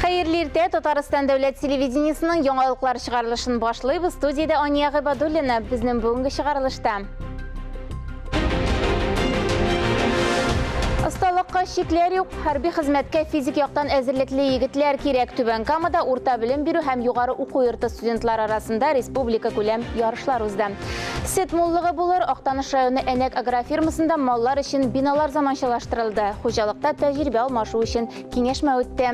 Хәерле иртә, Татарстан дәүләт телевидениесының яңалыклар чыгарылышын башлыйбыз. Студиядә Ания Гыйбадуллина. Безнең бүгенге чыгарылышта. Осталыкка чикләр юк. Хәрби хезмәткә физик яктан әзерлекле егетләр кирәк. Түбән Камада урта белем бирү һәм югары уку йорты студентлары арасында республика күләм ярышлар узды. Сөт муллыгы булыр. Актаныш районы Әнәк агрофирмасында маллар өчен биналар заманчалаштырылды. Хуҗалыкта тәҗрибә алмашу өчен киңәшмә үтте.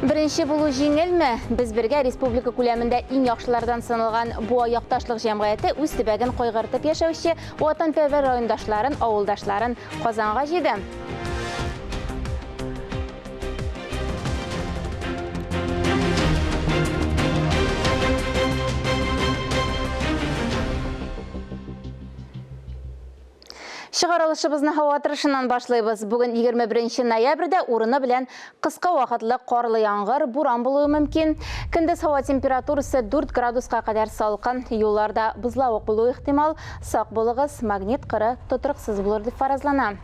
Беренче булу җиңелме? Без бергә республика күләмендә иң яхшылардан саналган Буа якташлык җәмгыяте үз төбәген кайгыртып яшәүче ватанпәрвәр райондашларын, авылдашларын Казанга җыйды. Чыгарылышыбызны һава торышыннан башлыйбыз. Бүген 21 ноябрьдә урыны белән кыска вакытлы карлы яңгыр, буран булуы мөмкин. Көндез һава температурасы 4 градуска кадәр салкын. Юлларда бозлавык булуы ихтимал. Сак булыгыз, магнит кыры тотрыксыз булыр дип фаразлана.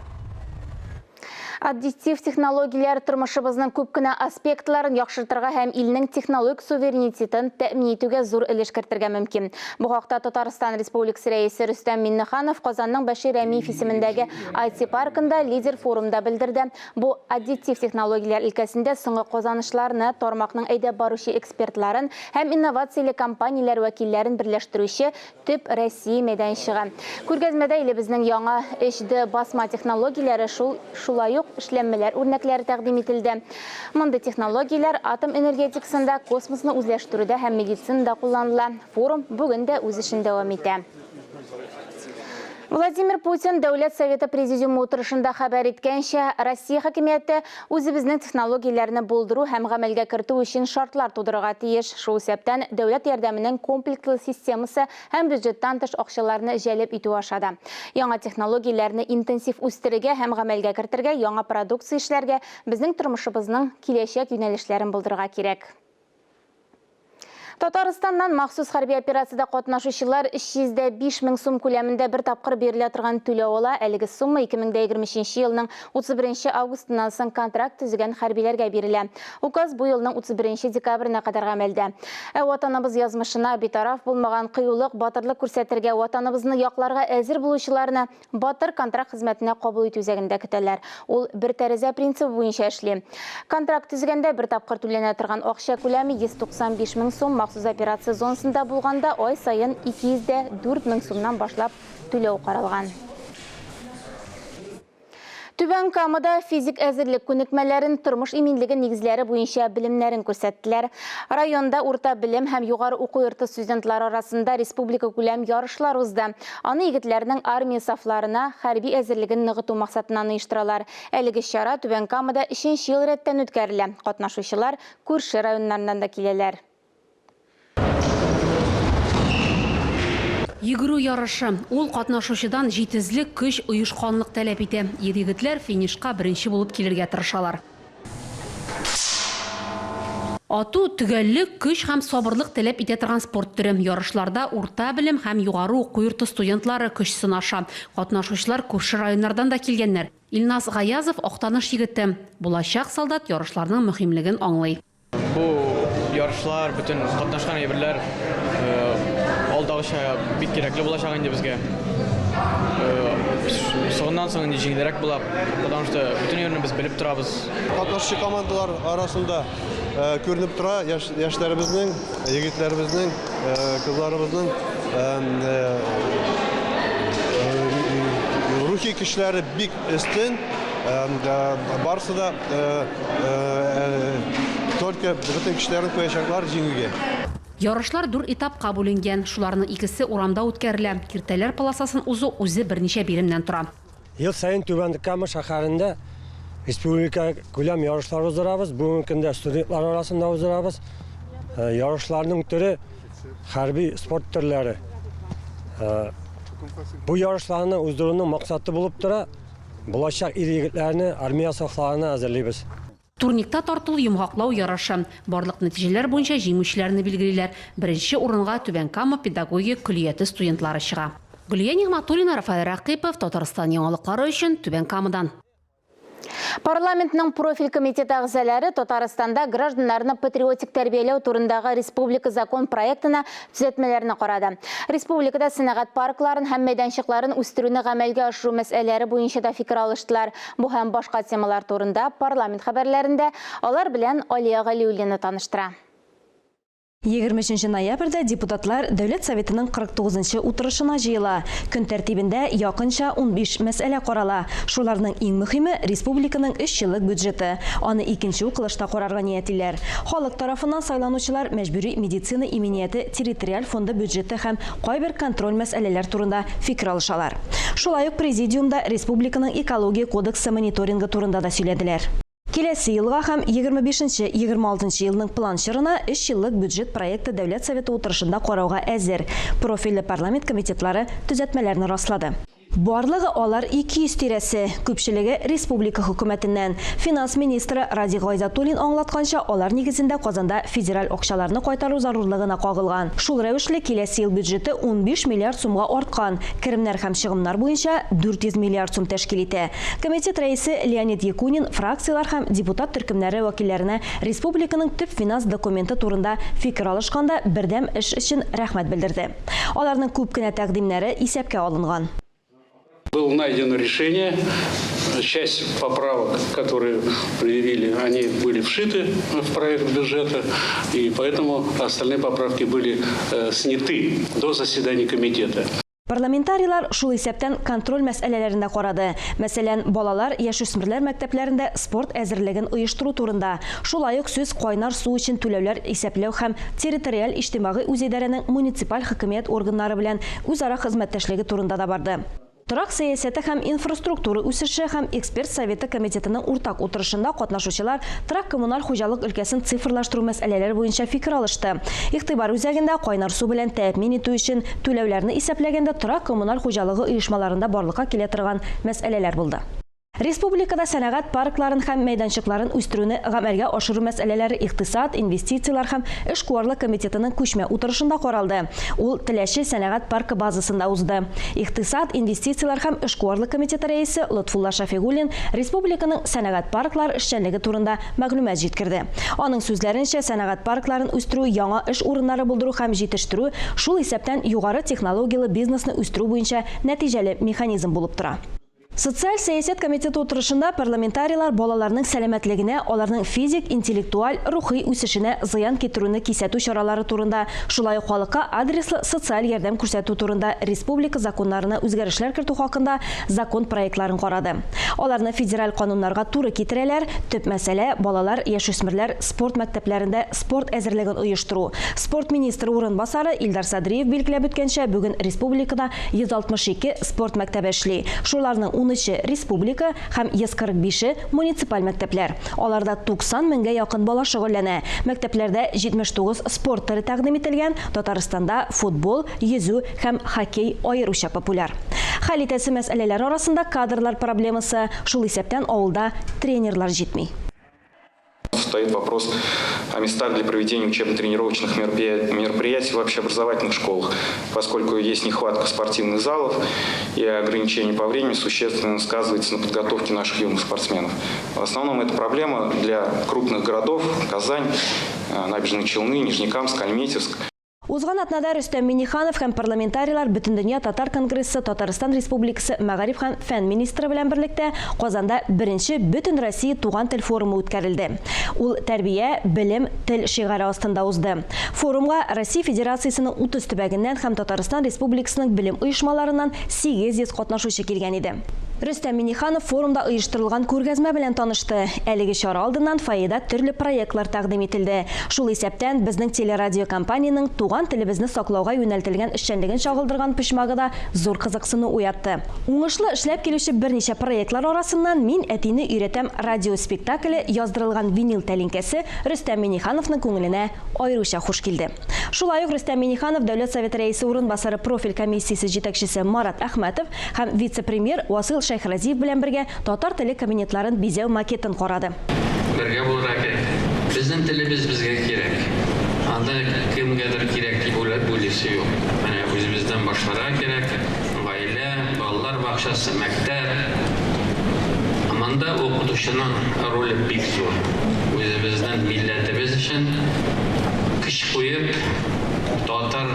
Аддитив технологияләр тормышыбызның күп кенә аспектларын яхшыртырга һәм илнең технологик суверенитетын тәэмин итүгә зур өлеш кертергә мөмкин. Бу хакта Татарстан Республикасы Рәисе Рөстәм Миңнеханов Казанның Бәшир Рәмиев исемендәге IT-паркында Лидер форумда белдерде. Бу аддитив технологияләр өлкәсендә соңгы казанышларны, тармакның әйдәп баручы экспертларын һәм инновацияле компанияләр вәкилләрен берләштерүче Төп Россия мәйданчыгы. Күргәзмәдә илебезнең яңа 3D басма технологияләре, шул шулай ук эшләнмәләр үрнәкләре тәкъдим ителде. Мондый технологияләр атом энергетикасында, космосны үзләштерүдә һәм медицинада кулланыла. Форум бүген дә үз эшен дәвам итә. Владимир Путин Дәүләт Советы Президиумы утырышында хәбәр иткәнчә, Россия хакимияте үзебезнең технологияләрне булдыру һәм гамәлгә кертү өчен шартлар тудырырга тиеш, шул исәптән дәүләт ярдәменең комплекслы системасы һәм бюджеттан тыш акчаларны җәлеп итү аша да. Яңа технологияләрне интенсив үстерергә һәм гамәлгә кертергә, яңа продукция эшләргә, безнең тормышыбызның киләчәк юнәлешләрен булдырырга кирәк. Татарстаннан махсус хәрби операциядә катнашучылар 305 мең сум күләмендә бер тапкыр бирелә торган түләү ала. Әлеге сумма 2023 елның 31 августыннан соң контракт төзегән хәрбиләргә бирелә. Указ бу елның 31 декабренә кадәр гамәлдә. Ә Ватаныбыз язмышына битараф булмаган, кыюлык, батырлык күрсәтергә, Ватаныбызны якларга әзер булучыларны Батыр контракт хезмәтенә кабул итү үзәгендә көтәләр. Ул бер тәрәзә принцибы буенча эшли. Контракт төзегәндә бер тапкыр түләнә торган акча күләме 195 мең сум, махсус операция зонасында булганда ай саен 204 мең сумнан башлап түләү каралган. Түбән Камада физик әзерлек күнекмәләрен, тормыш иминлеге нигезләре буенча белемнәрен күрсәттеләр. Районда урта белем һәм югары уку йорты студентлары арасында республикакүләм ярышлар узды. Аны егетләрнең армия сафларына хәрби әзерлеген ныгыту максатыннан оештыралар. Әлеге чара Түбән Камада өченче ел рәттән үткәрелә. Катнашучылар күрше районнарыннан да киләләр. Йөгерү ярышы. Ул катнашучыдан җитезлек, көч, оешканлык таләп итә. Ир-егетләр финишка беренче булып килергә тырышалар. Ату, төгәллек, көч һәм сабырлык таләп итә торган спорт төре. Ярышларда урта белем һәм югары уку йорты студентлары көч сынаша. Катнашучылар күрше районнардан да килгәннәр. Илназ Гаязов, Актаныш егете. Булачак солдат ярышларның мөһимлеген аңлый. Бу ярышлар, бөтен катнашкан әйберләр алдагыча бик кирәкле булачак инде безгә. Соңыннан соң инде җиңелрәк була, потому что бөтен әйберне без белеп торабыз. Катнашучы командалар арасында күренеп тора яшьләребезнең, егетләребезнең, кызларыбызның рухи көчләре бик өстен. Барысы да только бөтен көчләрен куячаклар җиңүгә. Ярышлар дүрт этапка бүленгән. Шуларның икесе урамда үткәрелә. Киртәләр полосасын узу үзе берничә биремнән тора. Ел саен Түбән Кама шәһәрендә республика күләм ярышлар уздырабыз. Бүгенге көндә студентлар арасында уздырабыз. Э, ярышларның төре хәрби спорт төрләре. Э, бу ярышларны уздыруның максаты булып тора, булачак ир-егетләрне армия сафларына әзерлибез. Турникта тартылу йомгаклау ярышы. Барлык нәтиҗәләр буенча җиңүчеләрне билгелиләр. Беренче урынга Түбән Кама педагогия көллияте студентлары чыга. Гөлия Нигъмәтуллина, Рафаэль Рәкыйпов, Татарстан яңалыклары өчен Түбән Камадан. Парламентның профиль комитеты әгъзалары Татарстанда гражданнарны патриотик тәрбияләү турындагы республика закон проектына төзәтмәләрне карады. Республикада сәнәгать паркларын һәм мәйданчыкларын үстерүне гамәлгә ашыру мәсьәләләре буенча да фикер алыштылар. Бу һәм башка темалар турында парламент хәбәрләрендә алар белән Алия Галиуллина таныштыра. 23 ноябрьдә депутатлар Дәүләт Советының 49 нчы утырышына җыела. Көн тәртибендә якынча 15 мәсьәлә карала. Шуларның иң мөһиме, республиканың өч еллык бюджеты. Аны икенче укылышта карарга ниятлиләр. Халык тарафыннан сайланучылар мәҗбүри медицина иминияте территориаль фонды бюджеты һәм кайбер контроль мәсьәләләр турында фикер алышалар. Шулай ук президиумда республиканың Экология кодексы мониторингы турында да сөйләделәр. Киләсе елга һәм 25 нче, 26 нчы елның план чорына өч еллык бюджет проекты Дәүләт Советы утырышында карауга әзер. Профильле парламент комитетлары төзәтмәләрне раслады. Барлыгы алар 200 тирәсе, күпчелеге республика хөкүмәтеннән. Финанс министры Радик Гайзатуллин аңлатканча, алар нигезендә Казанда федераль акчаларны кайтару зарурлыгына кагылган. Шул рәвешле, киләсе ел бюджеты 15 миллиард сумга арткан, керемнәр һәм чыгымнар буенча 400 миллиард сум тәшкил итә. Комитет рәисе Леонид Якунин фракцияләр һәм депутат төркемнәре вәкилләренә республиканың төп финанс документы турында фикер алышканда бердәм эш өчен рәхмәт белдерде. Аларның күп кенә тәкъдимнәре исәпкә алынган. Было найдено решение. Часть поправок, которые предъявили, они были вшиты в проект бюджета, и поэтому остальные поправки были э, сняты до заседания комитета. Парламентарийлар шул исәптән контроль мәсьәләләрен дә карады. Мәсәлән, балалар, яшүсмерләр мәктәпләрендә спорт әзерлеген оештыру турында. Шулай ук сүз кайнар су өчен түләүләр исәпләү һәм территориаль иҗтимагый үзидарәнең муниципаль хакимият органнары белән үзара хезмәттәшлеге турында да барды. Торак сәясәте һәм инфраструктура үсеше һәм эксперт советы комитетының уртак утырышында катнашучылар торак-коммуналь хуҗалык өлкәсен цифрлаштыру мәсьәләләре буенча фикер алышты. Игътибар үзәгендә кайнар су белән тәэмин итү өчен түләүләрне исәпләгәндә торак-коммуналь хуҗалыгы оешмаларында барлыкка килә торган мәсьәләләр булды. Республикада сәнәгать паркларын һәм мәйданчыкларын үстерүне гамәлгә ашыру мәсьәләләре икътисад, инвестицияләр һәм эшкуарлык комитетының күчмә утырышында каралды. Ул Теләче сәнәгать паркы базасында узды. Икътисад, инвестицияләр һәм эшкуарлык комитеты рәисе Лотфулла Шәфигуллин республиканың сәнәгать парклары эшчәнлеге турында мәгълүмат җиткерде. Аның сүзләренчә, сәнәгать паркларын үстерү яңа эш урыннары булдыру һәм җитештерү, шул исәптән югары технологияле бизнесны үстерү буенча нәтиҗәле механизм булып тора. Социаль сәясәт комитеты утырышында парламентарийлар балаларның сәламәтлегенә, аларның физик, интеллектуаль, рухи үсешенә зыян китерүне кисәтү чаралары турында, шулай ук халыкка адреслы социаль ярдәм күрсәтү турында республика законнарына үзгәрешләр кертү хакында закон проектларын карады. Аларны федераль кануннарга туры китерәләр. Төп мәсьәлә, балалар, яшүсмерләр спорт мәктәпләрендә спорт әзерлеген оештыру. Спорт министры урынбасары Илдар Садриев билгеләп үткәнчә, бүген республикада 162 спорт мәктәбе эшли. Шуларның унөче, республика һәм 145-е, муниципаль мәктәпләр. Аларда 90 меңгә якын бала шөгыльләнә. Мәктәпләрдә 79 спорт төре тәкъдим ителгән, Татарстанда футбол, йөзү һәм хоккей аеруча популяр. Хәл итәсе мәсьәләләр арасында кадрлар проблемасы, шул исәптән авылда тренерлар җитми. Стоит вопрос о местах для проведения учебно-тренировочных мероприятий в общеобразовательных школах, поскольку есть нехватка спортивных залов и ограничения по времени существенно сказывается на подготовке наших юных спортсменов. В основном это проблема для крупных городов Казань, э, Набережные Челны, Нижнекамск, Альметьевск. Узган атнада Рөстәм Миңнеханов һәм парламентарийлар Бөтендөнья татар конгрессы Татарстан Республикасы мәгариф һәм фән министры белән берлектә Казанда беренче Бөтенроссия туган тел форумы үткәрелде. Ул Тәрбия, белем, тел шигаре астында узды. Форумга Россия Федерациясенең 30 төбәгеннән һәм Татарстан Республикасының белем оешмаларыннан 800 катнашучы килгән иде. Рөстәм Миңнеханов форумда оештырылган күргәзмә белән танышты. Әлеге чара алдыннан фойеда төрле проектлар тәкъдим ителде. Шул исәптән, безнең телерадиокомпаниянең туган телебезне саклауга юнәлтелгән эшчәнлеген чагылдырган почмагы да зур кызыксыну уятты. Уңышлы эшләп килүче берничә проектлар арасыннан Мин әтине өйрәтәм радиоспектакле яздырылган винил тәлинкәсе Рөстәм Миңнехановның күңеленә аеруча хуш килде. Шулай ук Рөстәм Миңнеханов Дәүләт Советы Рәисе урынбасары профиль комиссиясе җитәкчесе Марат Әхмәтов һәм вице-премьер Васыйл Шәйхразиев белән бергә татар теле кабинетларын бизәү макетын карады. Бергә булырга кирәк. Безнең телебез безгә кирәк. Аны кемгәдер кирәк дип уйлап уйлыйсы юк. Менә үзебездән башларга кирәк. Гаилә, балалар бакчасы, мәктәп. Монда укытучының роле бик зур. Үзебезнең милләтебез өчен көч куеп, татар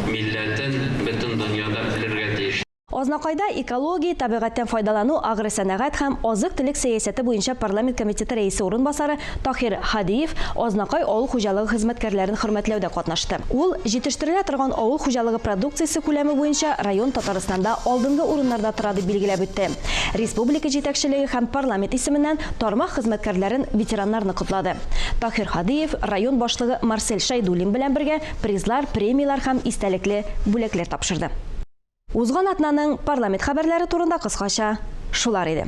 милләтен бөтен дөньяда белергә тиеш. Азнакайда экология, табигатьтән файдалану, агросәнәгать һәм азык-төлек сәясәте буенча парламент комитеты рәисе урынбасары Таһир Һадиев Азнакай авыл хуҗалыгы хезмәткәрләрен хөрмәтләүдә катнашты. Ул җитештерелә торган авыл хуҗалыгы продукциясе күләме буенча район Татарстанда алдынгы урыннарда тора дип билгеләп үтте. Республика җитәкчелеге һәм парламент исеменнән тармак хезмәткәрләрен, ветераннарны котлады. Таһир Һадиев район башлыгы Марсель Шәйдуллин белән бергә призлар, премияләр һәм истәлекле бүләкләр тапшырды. Узган атнаның парламент хәбәрләре турында кыскача шулар иде.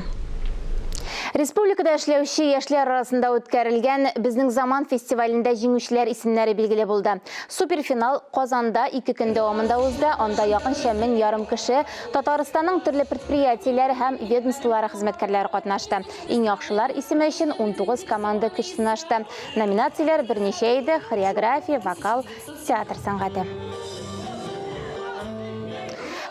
Республикада эшләүче яшьләр арасында үткәрелгән Безнең заман фестивалендә җиңүчеләр исемнәре билгеле булды. Суперфинал Казанда ике көн дәвамында узды, анда якынча 1500 кеше, Татарстанның төрле предприятиеләре һәм ведомстволары хезмәткәрләре катнашты. Иң яхшылар исеме өчен 19 команда көч сынашты. Номинацияләр берничә иде, хореография, вокал, театр сәнгате.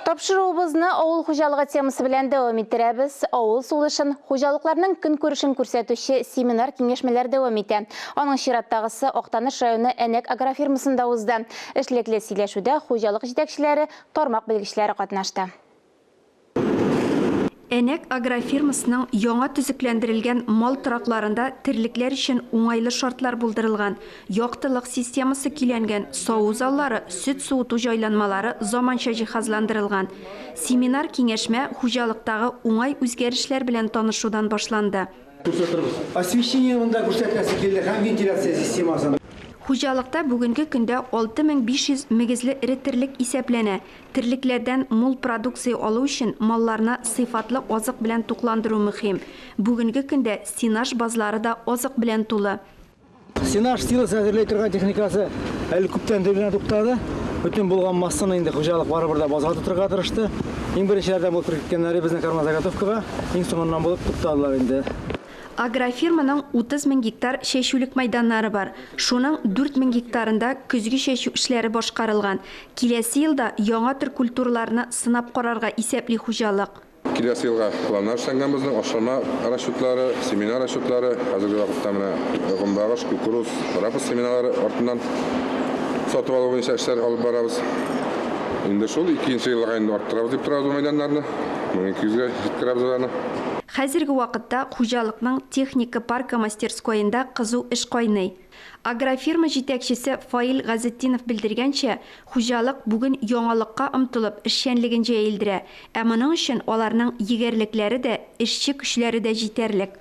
Тапшыруыбызны авыл хуҗалыгы темасы белән дәвам иттерәбез. Авыл сулышын, хуҗалыкларның көнкүрешен күрсәтүче семинар-киңәшмәләр дәвам итә. Аның чираттагысы Актаныш районы Әнәк агрофирмасында узды. Эшлекле сөйләшүдә хуҗалык җитәкчеләре, тармак белгечләре катнашты. Әнәк агрофирмасының яңа төзекләндерелгән мал торакларында терлекләр өчен уңайлы шартлар булдырылган, яктылык системасы көйләнгән, саву заллары, сөт суыту җайланмалары заманча җиһазландырылган. Семинар-киңәшмә хуҗалыктагы уңай үзгәрешләр белән танышудан башланды. Күрсәтербез. Освещение монда күрсәтәсе килде һәм вентиляция системасын. Хуҗалыкта бүгенге көндә 6500 мөгезле эре терлек исәпләнә. Терлекләрдән мул продукция алу өчен малларны сыйфатлы азык белән тукландыру мөһим. Бүгенге көндә сенаж базлары да азык белән тулы. Сенаж силосы әзерли торган техникасы әле күптән түгел генә туктады. Бөтен булган массаны инде хуҗалык барыбер дә базга тутырырга тырышты. Иң беренчеләрдән булып керткәннәре безнең кормозаготовкага, иң соңыннан булып туктадылар инде. Агрофирманың 30 мең гектар чәчүлек мәйданнары бар. Шуның 4 мең гектарында көзге чәчү эшләре башкарылган. Киләсе елда яңа төр культураларны сынап карарга исәпли хуҗалык. Киләсе елга планнар эшләнгән безнең, ашлама расчетлары, семена расчетлары. Хәзерге вакытта менә гомбагыш, кукуруз, рапс семеналары артыннан сатып алу буенча эшләр алып барабыз. Инде шул икенче елга инде арттырабыз дип торабыз бу мәйданнарны. 1200 гә җиткерәбез аларны. Хәзерге вакытта хуҗалыкның техника паркы мастерскоенда кызу эш кайный. Агрофирма җитәкчесе Фаил Газетдинов белдергәнчә, хуҗалык бүген яңалыкка омтылып, эшчәнлеген җәелдерә, ә моның өчен аларның егәрлекләре дә, эшче көчләре дә җитәрлек.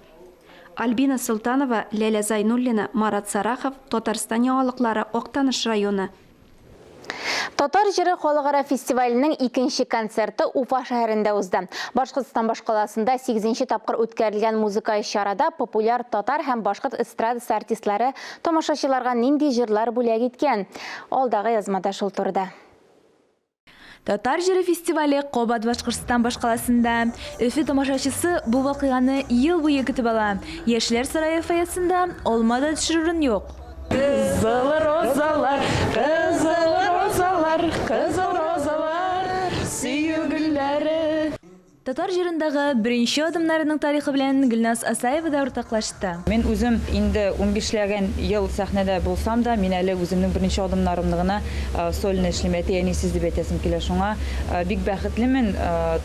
Альбина Солтанова, Ләлә Зайнуллина, Марат Сарахов, Татарстан яңалыклары, Актаныш районы. Татар җыры халыкара фестиваленең икенче концерты Уфа шәһәрендә узды. Башкортстан башкаласында сигезенче тапкыр үткәрелгән музыкаль чарада популяр татар һәм башкорт эстрадасы артистлары тамашачыларга нинди җырлар бүләк иткән? Алдагы язмада шул турыда. Татар җыры фестивале кабат Башкортстан башкаласында. Өфе тамашачысы бу вакыйганы ел буе көтеп ала. Яшьләр сарае фойесында алма да төшерер урын юк. Кызыл розалар, кызыл розалар, кызыл розалар, сөю гөлләре. Татар җырындагы беренче адымнарының тарихы белән Гөлназ Асаева да уртаклашты. Мин үзем инде унбишләгән ел сәхнәдә булсам да, мин әле үземнең беренче адымнарымны гына сольно эшлим, әти-әнисез дип әйтәсем килә. Шуңа бик бәхетлемен.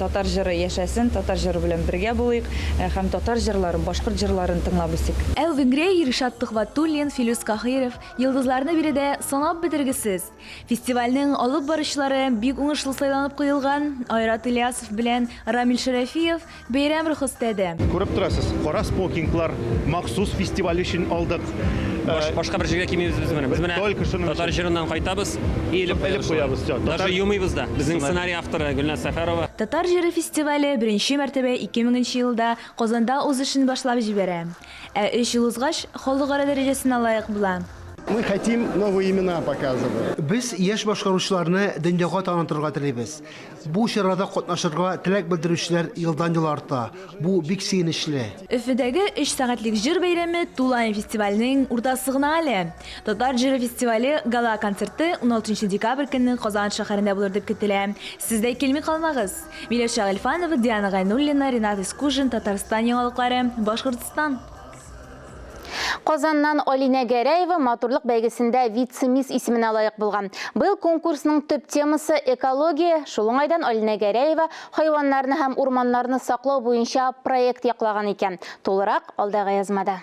Татар җыры яшәсен, татар җыры белән бергә булыйк һәм татар җырларын, башкорт җырларын тыңлап үсик. Элвин Грей, Ришат Төхвәтуллин, Филүс Каһиров, йолдызларны биредә санап бетергесез. Фестивальнең алып баручылары бик уңышлы сайланып куелган, Айрат Ильясов белән Рамил Шәрәфиев бәйрәм рухы өстәде. Күреп торасыз, кара смокинглар махсус фестиваль өчен алдык. Башка бер җиргә кимибез без моны. Без менә татар җырыннан кайтабыз и элеп куябыз. Даже юмыйбыз да. Безнең сценарий авторы Гөлназ Сәфәрова. Татар җыры фестивале беренче мәртәбә 2000 нче елда Казанда үз эшен башлап җибәрә. Ә өч ел узгач, халыкара дәрәҗәсенә лаек була. Мы хотим новые имена показывать. Без яшь башкаручыларны дөньяга танытырга телибез. Бу чарада катнашырга теләк белдерүчеләр елдан-ел арта. Бу бик сөенечле. Өфедәге өч сәгатьлек җыр бәйрәме тулаем фестивальнең уртасы гына әле. Татар җыры фестивале гала-концерты уналтынчы декабрь көнне Казан шәһәрендә булыр дип көтелә. Сез дә килми калмагыз! Миләүшә Гыйльфанова, Диана Гайнуллина, Ренат Искужин, Татарстан яңалыклары, Башкортстан. Казаннан Алинә Гәрәева матурлык бәйгесендә вице-мисс исеменә лаек булган. Быел конкурсның төп темасы, экология. Шул уңайдан Алинә Гәрәева хайваннарны һәм урманнарны саклау буенча проект яклаган икән. Тулырак, алдагы язмада.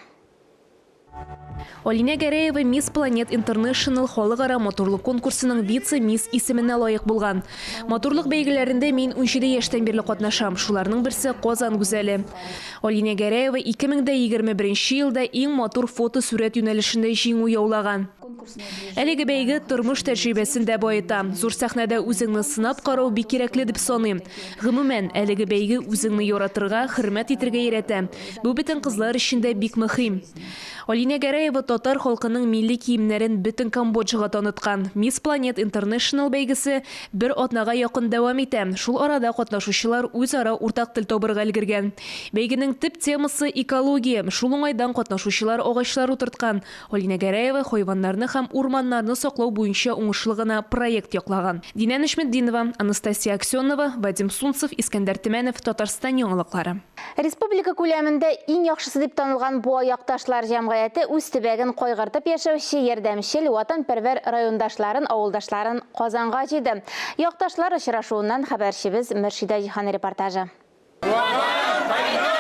Алинә Гәрәева Мисс Планет Интернешнл халыкара матурлык конкурсының вице-мисс исеменә лаек булган. Матурлык бәйгеләрендә мин унҗиде яшьтән бирле катнашам, шуларның берсе, Казан гүзәле. Алинә Гәрәева 2021 нче елда иң матур фотосурәт юнәлешендә җиңү яулаган. Әлеге бәйге тормыш тәҗрибәсен дә баета. Зур сәхнәдә үзеңне сынап карау бик кирәкле дип саныйм. Гомумән, әлеге бәйге үзеңне яратырга, хөрмәт итергә өйрәтә. Бу бөтен кызлар өчен дә бик мөһим. Алинә Гәрәева татар халкының милли киемнәрен бөтен Камбоджага таныткан. Мисс Планет Интернешнл бәйгесе бер атнага якын дәвам итә. Шул арада катнашучылар үзара уртак тел табырга өлгергән. Бәйгенең төп темасы, экология. Шул уңайдан катнашучылар агачлар утырткан. Алинә Гәрәева хайваннарны һәм урманнарны саклау буенча уңышлы гына проект яклаган. Динә Нөҗметдинова, Анастасия Аксенова, Вадим Сунцев, Искәндәр Төмәнов, Татарстан яңалыклары. Республика күләмендә иң яхшысы дип танылган Буа якташлар җәмгыяте үз төбәген кайгыртып яшәүче ярдәмчел, ватанпәрвәр райондашларын, авылдашларын Казанга җыйды. Якташлар очрашуыннан хәбәрчебез Мөршидә Җиһан репортажы. Ватан кайгысы!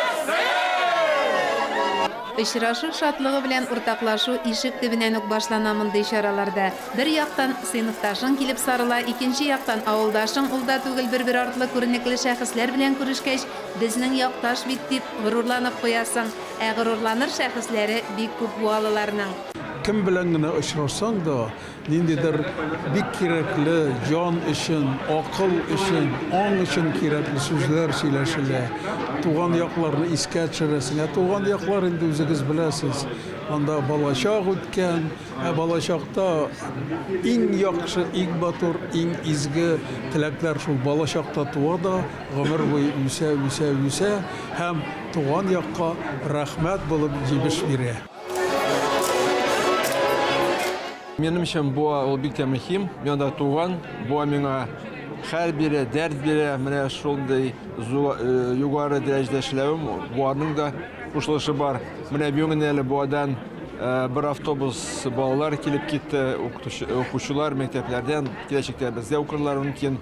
Очрашу шатлыгы белән уртаклашу ишек төбеннән үк башлана мондый чараларда. Бер яктан, сыйныфташың килеп сарыла, икенче яктан, авылдашың, ул да түгел бер-бер артлы күренекле шәхесләр белән күрешкәч, Безнең якташ бит, дип горурланып куясың. Ә горурланыр шәхесләре бик күп буалыларның. Кем белән генә очрашсаң да, ниндидер бик кирәкле, җан өчен, акыл өчен, аң өчен кирәкле сүзләр сөйләшелә. Туган якларны искә төшерәсең. Ә туган яклар инде үзегез беләсез, анда балачак үткән. Ә балачакта иң яхшы, иң матур, иң изге теләкләр шул балачакта туа да, Гомер буе үсә, үсә, үсә һәм туган якка рәхмәт булып җимеш бирә. Минем өчен Буа ул бик тә мөһим. Мин анда туган. Буа миңа хәл бирә, дәрт бирә. Менә шундый югары дәрәҗәдә эшләвем Буаның да кушылышы бар. Менә бүген әле Буадан бер автобус балалар килеп китте, укучылар мәктәпләрдән, киләчәктә бездә укырлар мөмкин.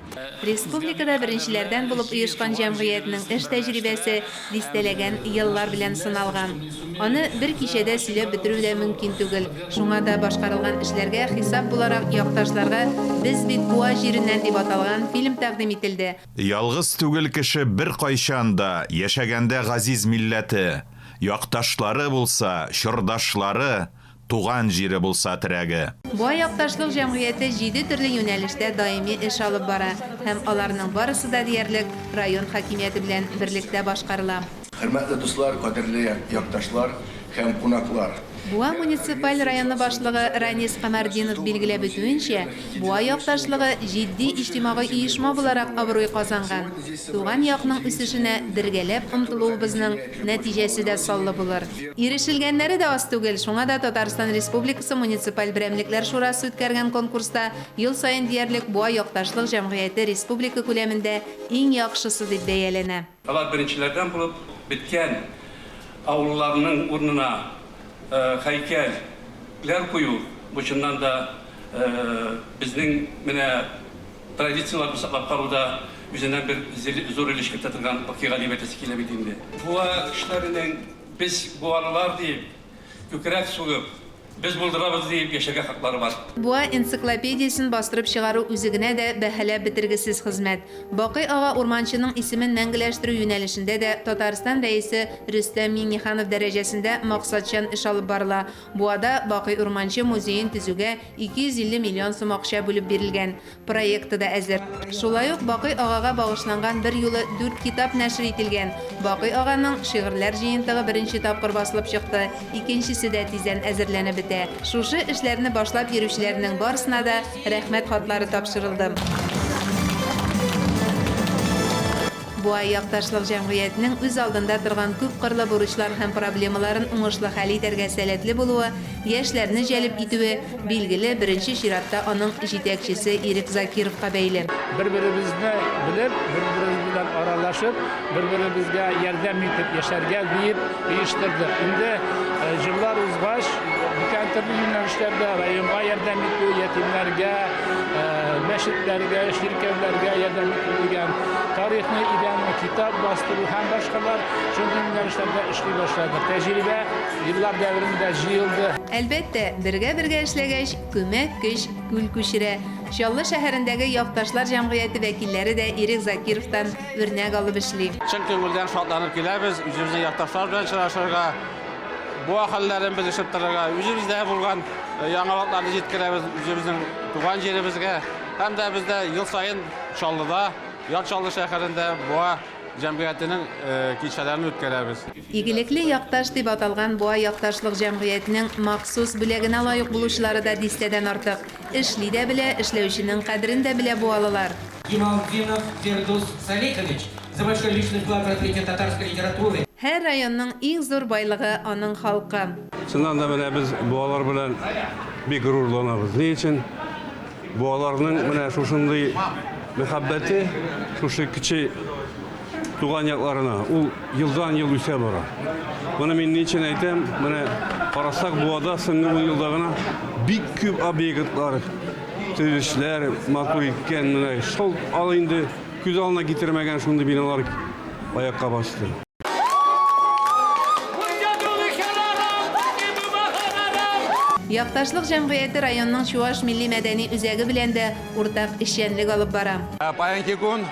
Республикада беренчеләрдән булып оешкан җәмгыятьнең эш тәҗрибәсе дистәләгән еллар белән сыналган. Аны бер кичәдә сөйләп бетерү дә мөмкин түгел. Шуңа да башкарылган эшләргә хисап буларак якташларга Без бит Буа җиреннән дип аталган фильм тәкъдим ителде. Ялгыз түгел кеше беркайчан да, яшәгәндә газиз милләте, якташлары булса, чордашлары, Туган җире булса терәге. Буа якташлык җәмгыяте җиде төрле юнәлештә даими эш алып бара һәм аларның барысы да диярлек район хакимияте белән берлектә башкарыла. Хөрмәтле дуслар, кадерле якташлар һәм кунаклар! Буа муниципаль районы башлыгы Ранис Камәрдинов билгеләп үтүенчә, Буа якташлыгы җитди иҗтимагый оешма буларак абруй казанган. Туган якның үсешенә бергәләп омтылуыбызның нәтиҗәсе дә саллы булыр. Ирешелгәннәре дә аз түгел, шуңа да Татарстан Республикасы муниципаль берәмлекләр шурасы үткәргән конкурста ел саен диярлек Буа якташлык җәмгыяте республика күләмендә иң яхшысы дип бәяләнә. Алар беренчеләрдән булып беткән авылларның урынына һәйкәл ләр кую, бу чыннан да безнең менә традицияләрне саклап калуда үзеннән бер зур өлеш кертә торган вакыйга дип әйтәсе килә бит инде. Буа кешеләренең Без буалылар диеп, күкрәк сугып, без булдырабыз диеп яшәргә хаклары бар. Буа энциклопедиясен бастырып чыгару үзе генә дә бәһаләп бетергесез хезмәт. Бакый ага Урманченың исемен мәңгеләштерү юнәлешендә дә Татарстан Рәисе Рөстәм Миңнеханов дәрәҗәсендә максатчан эш алып барыла. Буада Бакый Урманче музеен төзүгә 250 миллион сум акча бүлеп бирелгән. Проекты да әзер. Шулай ук Бакый агага багышланган берьюлы дүрт китап нәшер ителгән. Бакый аганың шигырьләр җыентыгы беренче тапкыр басылып чыкты, икенчесе дә тиздән әзерләнеп бетә. бетә. Шушы эшләрне башлап йөрүчеләрнең барысына да Рәхмәт хатлары тапшырылды. Буа якташлык җәмгыятенең үз алдында торган күпкырлы бурычлар һәм проблемаларын уңышлы хәл итәргә сәләтле булуы, яшьләрне җәлеп итүе, билгеле, беренче чиратта аның җитәкчесе Ирек Закировка бәйле. Бер-беребезне белеп, бер-беребез белән аралашып, бер-беребезгә ярдәм итеп яшәргә диеп оештырдык. Инде җыллар узгач, бүтән төрле юнәлешләрдә районга ярдәм итү, ятимнәргә, мәчетләргә, чиркәүләргә ярдәм итү дигән, тарихны өйрәнү, китап бастыру һәм башкалар шундый юнәлешләрдә эшли башладык. Тәҗрибә еллар дәверендә җыелды. Әлбәттә, бергә-бергә эшләгәч, күмәк көч күл күчерә. Чаллы шәһәрендәге Якташлар җәмгыяте вәкилләре дә Ирек Закировтан үрнәк алып эшли. Чын күңелдән шатланып киләбез, үзебезнең якташлар белән очрашырга, Буа хәлләрен белешеп торырга, үзебездә булган яңалыкларны җиткерәбез үзебезнең туган җиребезгә. Һәм дә бездә ел саен Чаллыда, Яр Чаллы шәһәрендә Буа җәмгыятенең кичәләрен үткәрәбез. Игелекле якташ дип аталган Буа якташлык җәмгыятенең махсус бүләгенә лаек булучылары да дистәдән артык. Эшли дә белә, эшләүченең кадерен дә белә буалылар. Гималтдинов Фирдус Салихович за большой личный вклад в развитие татарской литературы. Һәр районның иң зур байлыгы, аның халкы. Чыннан да менә без буалар белән бик горурланабыз. Ни өчен? Буаларның менә шушындый мәхәббәте, шушы кече туган якларына, ул елдан-ел үсә бара. Моны мин ни өчен әйтәм? Менә карасак, Буада соңгы ун елда гына бик күп объектлар, төзелешләр матур иткән, менә шул ал инде күз алдына китермәгән шундый биналар аякка басты. Якташлык җәмгыяте районның чуаш милли-мәдәни үзәге белән дә уртак эшчәнлек алып бара. Паянки кун.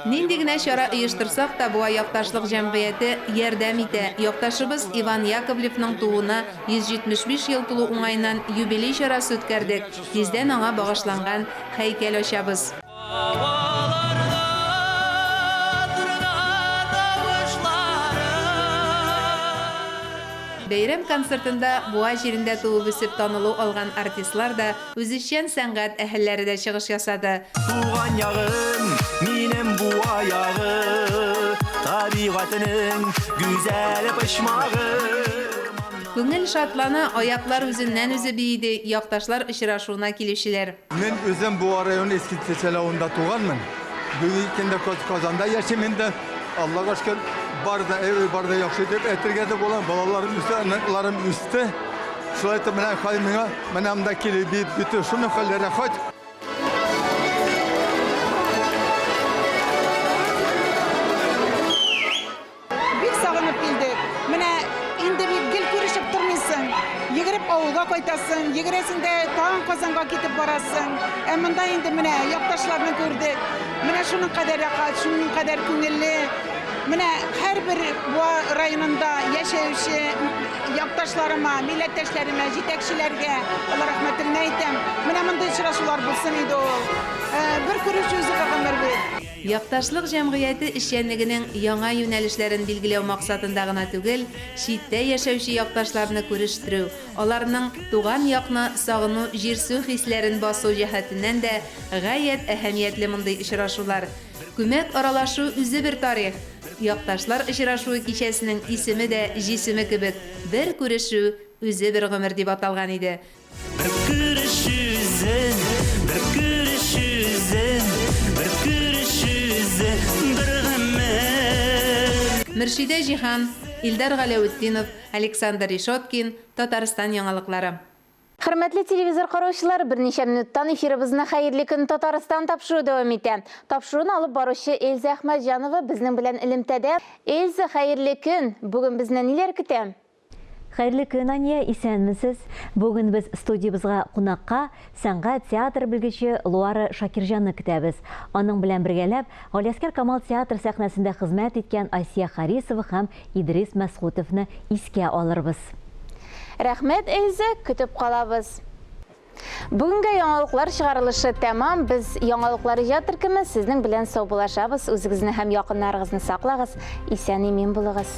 Нинди генә чара оештырсак та, Буа якташлык җәмгыяте ярдәм итә. Якташыбыз Иван Яковлевның тууына 175 ел тулу уңаеннан юбилей чарасы үткәрдек, тиздән аңа багышланган һәйкәл ачабыз. Бәйрәм концертында Буа җирендә туып-үсеп танылу алган артистлар да, үзешчән сәнгать әһелләре дә чыгыш ясады. Туган ягым, минем Буа ягы, Табигатенең гүзәл почмагы. Күңел шатлана, аяклар үзеннән-үзе бии, ди якташлар очрашуына килүчеләр. Мин үзем Буа районы Иске Чәчәл авылында туганмын. Бүгенге көндә Казанда яшим инде. Аллага шөкер, бар да әйбәт, бар да яхшы дип әйтергә дә була. Балаларым үсте, оныкларым үсте. Шулай итеп, менә хәл миңа менә монда килеп биеп бетү шуның хәл рәхәт. Бик сагынып килдек. Менә инде бит гел күрешеп тормыйсың. Йөгереп авылга кайтасың, йөгерәсең дә тагын Казанга китеп барасың. Ә монда инде менә якташларны күрдек. Менә шуның кадәр рәхәт, шуның кадәр күңелле. Менә һәрбер Буа районында яшәүче якташларыма, милләттәшләремә, җитәкчеләргә Алла рәхмәтемне әйтәм. Менә мондый очрашулар булсын иде ул. Бер күрешү үзе бер гомер бит. Якташлык җәмгыяте эшчәнлегенең яңа юнәлешләрен билгеләү максатында гына түгел, читтә яшәүче якташларны күрештерү, аларның туган якны сагыну җирсү хисләрен басу җәһәтеннән дә гаять әһәмиятле мондый очрашулар. Күмәк аралашу үзе бер тарих. Якташлар очрашуы кичәсенең исеме дә җисеме кебек, Бер күрешү, үзе бер гомер дип аталган иде. Бер күреш үзе, бер күреш үзе, бер күреш үзе, бер гомер. Мөршидә Җиһан, Илдар Галәветдинов, Александр Решеткин, Татарстан яңалыклары. Хөрмәтле телевизор караучылар, берничә минуттан эфирыбызны Хәерле көн, Татарстан тапшыруы дәвам итә. Тапшыруны алып баручы Эльза Әхмәтҗанова безнең белән элемтәдә. Эльза, хәерле көн! Бүген безне ниләр көтә? Хәерле көн, Ания, исәнмесез. Бүген без студиябезгә кунакка сәнгать, театр белгече Луара Шакирҗанны көтәбез. Аның белән бергәләп Галиәсгар Камал театр сәхнәсендә хезмәт иткән Асия Харисова һәм Идрис Мәсгутовны искә алырбыз. Рәхмәт, Эльза, көтеп калабыз. Бүгенгә яңалыклар чыгарылышы тәмам. Без Яңалыклар иҗат төркеме сезнең белән саубуллашабыз. Үзегезне һәм якыннарыгызны саклагыз, исән-имин булыгыз.